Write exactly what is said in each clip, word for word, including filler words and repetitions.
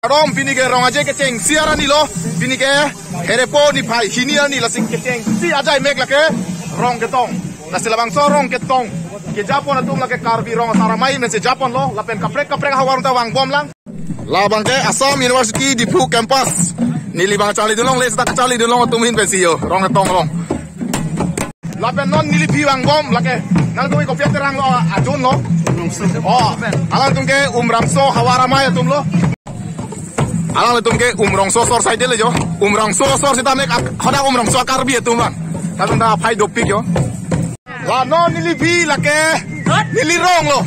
Kardom, pini ke Rong Aje kechengsi arni lo, pini ke Herepo niphai hini arni, lasi kechengsi ajai mek lake Rongketong. Lasi labangso Rongketong kejapon atum lake Karbi Rong Asar Amei pensi japonlo, lapen kaprek kaprek ahavar ta vangbomlang. Labang ke Assam University Diphu campus. Neli bang charlidun longle, seta charlidun long atum ahin pensi yo, Rongketong along. Lapen non neliphi vangbom lake, nangtum kopi aterang lo, ajun lo. Oh, alangtum ke Umrongso ahavar amei atum lo. Alangtum ke Umrongso asor side le yo. Umrongso asor seta mek ak-, hadak Umrongso a-Karbi atum bang. Latum ta aphai dopik yo. La non neliphi lake, neli rong lo.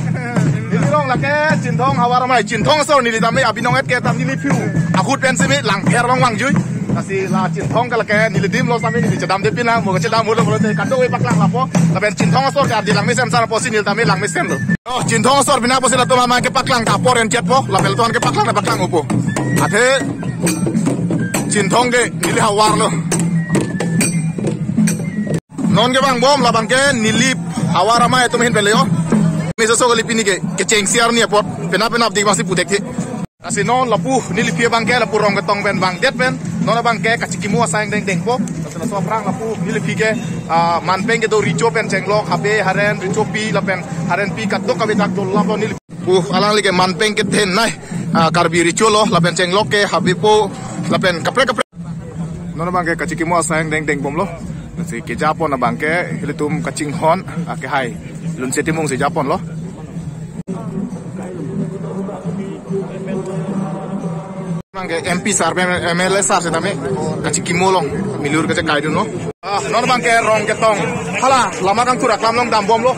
Neli rong lake Chinthong ahavar amei, Chinthong asor neli tame abinong et ke tam neliphu ahut pensi me Langpher along vangjui. Lasi la Chinthong ke lake neli adim lo tame neli chedamde pinang, mo chedam holo pulote kadokave paklang lapo. Lapen Chinthong asor ke ardi langmesen sar apotsi neli tame langmesen lo. Oh, Chinthong asor bina apotsi latum amei kepaklang ta apor en chetpo, lapen latum kepaklang ta paklang upo. Athe Chinthong ke neli ahavar lo. Non ke vangbom labang ke neli ahavar amei atum ahin pele yo. Mesa so kali pini ke, kechengsi arni apot, penap penap dik masih putek the. Lasi non lapu neliphi abang ke lapu Rongketong pen vangdet pen. Non abang ke kachikimo asai angdeng dengpo. Lasi laso aphrang lapu neliphi ke, ah, manpeng kedo recho pen chenglok, habe, haren, rechopi, lapen harenpi kadokave dak dol lapu neliphi. Uh, alangli ke manpeng kethenei, ah, Karbi recho lo, lapen chenglok ke habepo, lapen kaprek kaprek. Non abang ke kachikimo asai angdeng dengbomlo. Lasi kejapon abang ke ilitum kachinghon, ah, kehai Lunse Timung si japonlo. Abang ke M P sar, M L A sar setame kachikimo along milur kachekaidunlo. Ah, non abang ke Rongketong. Hala, lama kangthur aklam along dambomlo.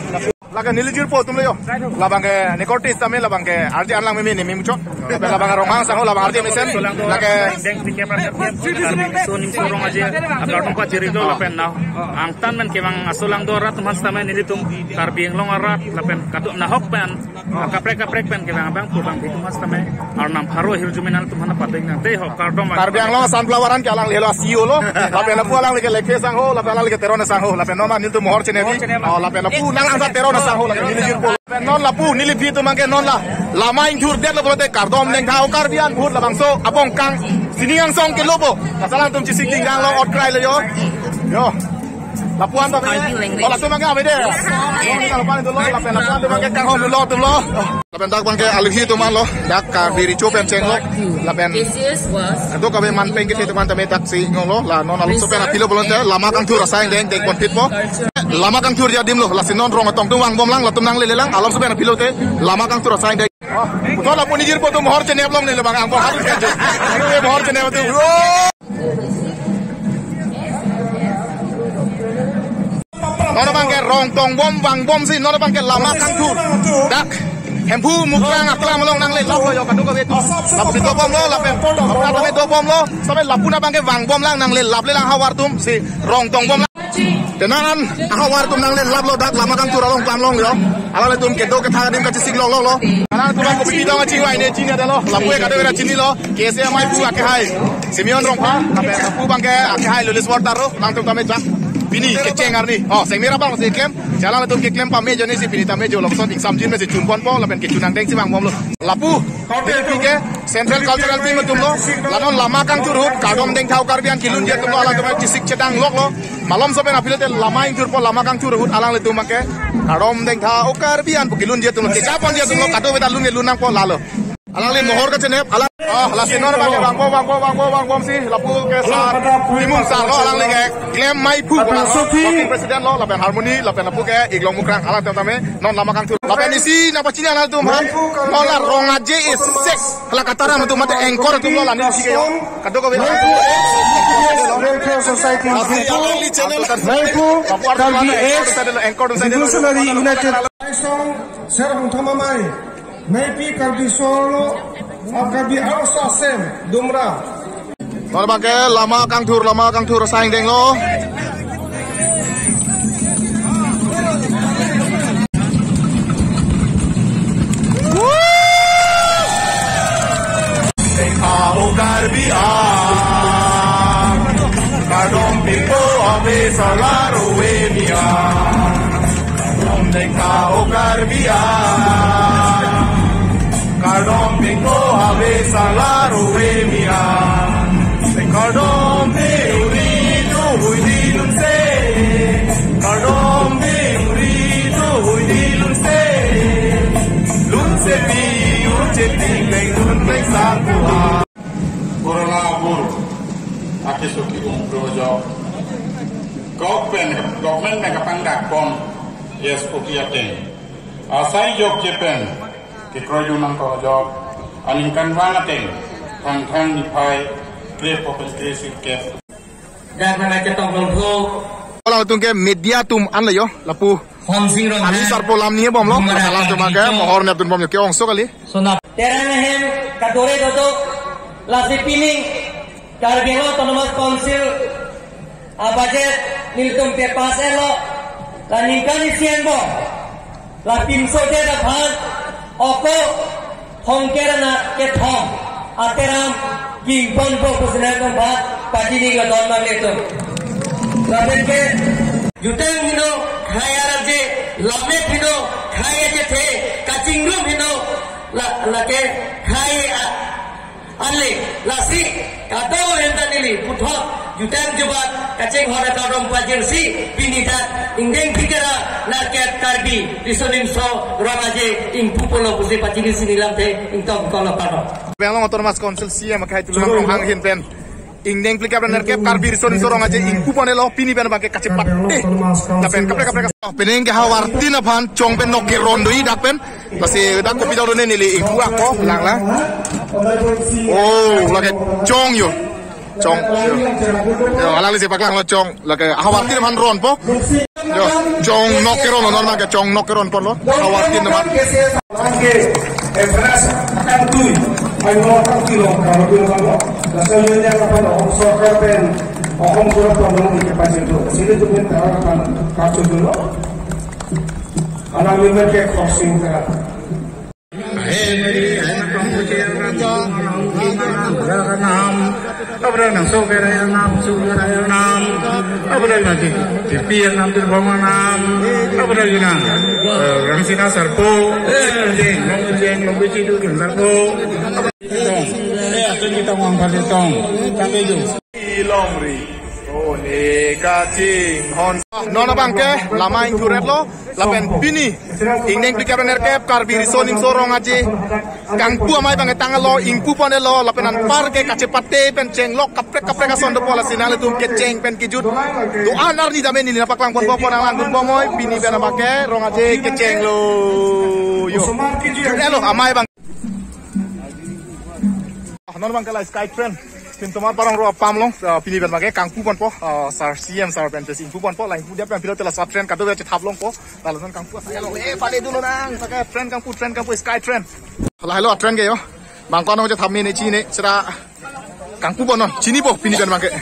Lake neli jirpo atum le yo. Labang ke Nikortis tame labang ke arje an lang meme ne memuchot. Labang Ronghang sangho labang arje mesen. Lake Deng tiket parkir. Karbi Riso Nimso Rong Aje akardom pajirlo lapen nau angtan men kevang aso lang do arat atum setame nelitum Karbi Anglong arat lapen kadokave nahok pen kaprek kaprek pen kevang abang pu abang atum setame arnam pharo hirjume nangtum aphan padeng nang te ho kardom. Karbi Anglong Sunflower an ke alangli helo C E O lo. Lapen lapu alangli ke Lekhe sangho, lapen alangli ke Teron sangho, lapen non nelitum Mohor Chenep. Oh, lapen lapu nang angsa Teron sangho, lapen neli jirpo. Lapen non lapu neliphi atum abang ke non la lama ingthurdetlo pulote kardom dengtha o Karbi an ahut labangso abong kang sining angsong ke lobo. Laso alangtum chesik dingdang lo otkrai le yo. Yo. Lapu an tame. Oh, latum abang ke avede. Lapu an dolo, lapen lapu an abang ke kanghon lo atum lo. Lapen dak abang ke aluhi atum an lo, dak Karbi recho pen chenglok, lapen kadokave manpeng kethe atum an tame dak si ngong lo, la non alam so pen apilo pulote, lama kangthur asai angdeng dengpon phitpo. Lama kangthur adim lo, lasi non Rongketong atum vangbomlang, latum nanglelelang, alam so pen apilo te, lama kangthur asai angdeng. Oh, puthot lapu neli jirpo atum Mohor Chenep along ne labang angko harus kerja. Aduh, ya, Mohor Chenep atum. Oh. Non abang ke Rongketong bom vangbomsi, non abang ke lama kangthur. Dak Hemphu Mukrang aklam along nanglelaplo yo kadokave atum. Lapu dobomlo, lapen lapu tame dobomlo. Sampai lapu abang ke vangbomlang nanglelaplelang ahavar atum si Rongketong bomlang. Tenan ahavar atum nanglelaplo dak lama kangthur along aklam along yo. Alanglitum kedo kethak adim kachesik lokloklo. Alanglitum abang kopi dong achingvai ne chini adalo. Lapu ke kadokave chinilo. K S A amei pu akehai Simeon Rongphar, lapen pu abang ke akehai Luliswar Taro, nangtum tame jak. Pini kecheng arni. Oh, sengmera abang si klem. Alanglitum keklem pame ajoine si pini tame jo lapuson ingsam jin mesi chunponpo, lapen kechun angdeng si vangbomlo. Lapu, pini ke Central Cultural Team atum lo, la non lama kangthur ahut, kardom dengtha o Karbi an kelunji atum lo, alangtum chesik chedang loklo. Malom so pen apilo te lama ingthurpo, lama kangthur ahut, alanglitum abang ke kardom dengtha o Karbi an pu kelunji atum lo, kejaponji atum lo, kadokave ta lun ke lun nangpo lalo. Alangli Mohor kachenep, alang, oh, lasi non abang ke vangbom, vangbom, vangbom, vangbomsi, lapu ke sar, Timung sar lo, alangli ke klem amei pu, working president lo, lapen harmony, lapen lapu ke Iglong Mukrang, alang tame, non lama kangthur. Lapen isi nangpachini alangtum aphan, non la Rong Aje is six, la kataram atum mate anchor atum lo la neliphi ke yo. Kadokave. Welfare Society. Meipu Karbi Ex Revolutionary United. Aisong Serong Thamamai. Meipi Karbi Solo, ah, Karbi Arsa Sem, Dumra. Lor abang ke lama kangthur, lama kangthur asai angdeng lo. Dengtha o Karbi an, kardom pipo ave salar ove nian. Kardom dengtha o Karbi an. Kardom bingko ave sala ruve mira. Kardom be uri tu hui di lunse. Kardom be uri tu hui di lunse. Lunse pi ur chepi leng lun leng sangkuha. Corona abur ake suki umkro jo. Government, government mega pangdak pon. Yes, oke ateng. Asai jok jepen. Kekroi jun nangkok ajok, aningkanvang ateng, Thangthang niphai kre-pho pen kre-sirkep. Dak nang kachetong longthu. Alanglitum ke media atum an lo yo, lapu. Honsing Ronghang. Ani sarpo lam ni bomlo, Bumra salam cuma ke, Kangjo. Mohor ne atum bom yo, ke-ongso kali. Sonap. Terang ahem, kadore dodo, lasi pining, Karbi Anglong Autonomous Council, a budget nelitum ke pass elo, la ningkan isi angbong, la pinso det aphan, ako hongker ana kethom, ateram, kingpon po pusinai tum phan, pachini lo don mang nelitum. Lapen ke, jutang hino, khaya raje, lamet hino, khaya jethe, kachingrum hino, la, lake, khaya, a, anle, lasi, kadokave ta neli, puthot, jutang jubat, kachinghon akardom pajirsi, pini ta, ingdeng phlikep ra, narket Karbi, riso nimso, rong aje, ingpu ponlo pusi pachini si nelamthe, ingtong kolo pano. Karbi Anglong Autonomous Council C E M akhai Tuliram Ronghang ahin pen. Ingdeng phlikep ra nerkep Karbi riso nimso rong aje ingpu pon elo pini pen abangke kachepate. Lapen kaprek kaprek kaso. Pening ke havartin aphan chong pen nok keron do-i dak pen. Lasi dak kopi dak do ne neli ingpu ako lang lang. Oh, lake chong yo. Chong yo. Yo, alangli si paklang lo chong. Lake havartin aphan ronpo. Yo, chong nok keron lo, non abangke chong nok keron ponlo. Havartin aphan. Oke, Everest akan tui, ayo akan tui lo, kalau tui lo, kalau dasar yo ni apa lo, Sorkar pen, Okom Sorkar pen lo, ikan pasir tu, sini tu pen taruh kan, kacau tu lo, anak lima ke crossing kan. Hai meri, hai na kamu cakap, kamu cakap, kamu cakap, kamu cakap. Abra nang so kere nam, so kere nam. Abra lagi. Tipi nam, tirbong nam. Abra lagi nam. Eh, Rangsina Sarpo. Eh, jeng, long jeng, long biji tu sarpo. Eh, atun kita uang pada tong. Sampai tu. Ilongri. One kachinghon. Non abangke, lama ingthuret lo. Lapen pini, ingdeng phlikep ra nerkep, Karbi riso nimso rong aje, kangpu amei abangke tanglo, ingpu pon elo, lapen anparke kachepate pen chenglok kaprek kaprek ason dopo, lasi nanglitum kecheng pen kejut. Do-an arni dame neli nangpaklang ponpo, nanglang dunbom noi, pini pen abangke, rong aje kechenglo. Yo. Jut elo, amei abang. Ah, non abangke la Sky Train. Pintomar Parong ro apam along, ah, pini pen abangke kangpu ponpo, ah, sir C E M sir pen tes ingpu ponpo, la ingpu dia pen pilo te laso train kadokave chethap longpo. Lalu non kangpu asai lo, eh, pale dulu nang, pakai train kangpu, train kangpu, Sky Train. Lahelo train ke yo. Bang kono chethap mene chini, sera kangpu pon non, chinipo pini pen abangke.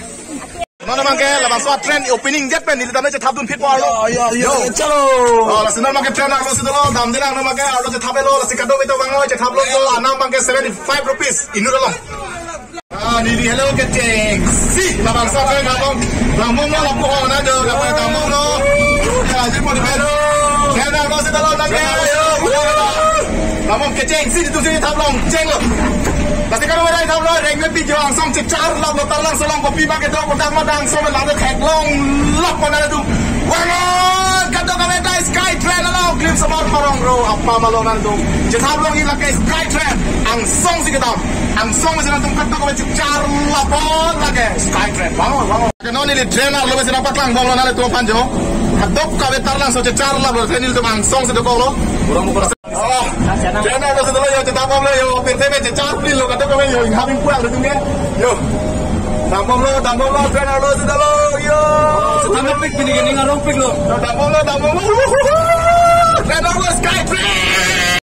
Non abangke, labangso train opening det pen neli tame chethap dun phit po arlo. Yo, yo, yo, yo. Chalo. Oh, lasi non abangke train arlo si dolo, damde lang non abangke, arlo chethap elo, lasi kadokave ta vang noi, chethap longpo, anam abangke seventy five rupees, inut along. Ah, neli helo kechengsi, labangso train abang, lamong lo, lapu ho na do, lapu lamong lo. Ya, jadi mau di mana? Train arlo si dolo, abangke, yo. Lamong kechengsi, itu si thap long, chenglo. Lasi kadokave ta thap long, rengme pi jo angsong chechar lap lo, tarlang selang kopi ma kedo kotak ma dang so lang theklong lap ko nanglitum. Wala, kadokave ta Sky Train alo, Klimsomar Parong ro apam along nanglitum. Chethap longji lake Sky Train. Angsong si kedam. Angsong si nanglitum kadokave chechar lap lake Sky Train. Bangun, bangun. Ke non neli train arlo si nangpaklang bomlo nanglitum aphan jo. Kadokave tarlang so chechar lap lo, train nelitum angsong si dokoklo. Burung burung. Oh, train arlo si dolo yo, chethap bomlo yo, pirthe me chechar pli lo, kadokave yo, ingham ingpu ang lo tum ke. Yo. Dam bomlo, dam bomlo, train arlo si dolo yo. Dam pik pini ke ning arong pik lo. Dam bomlo, dam bomlo. Train arlo, Sky Train.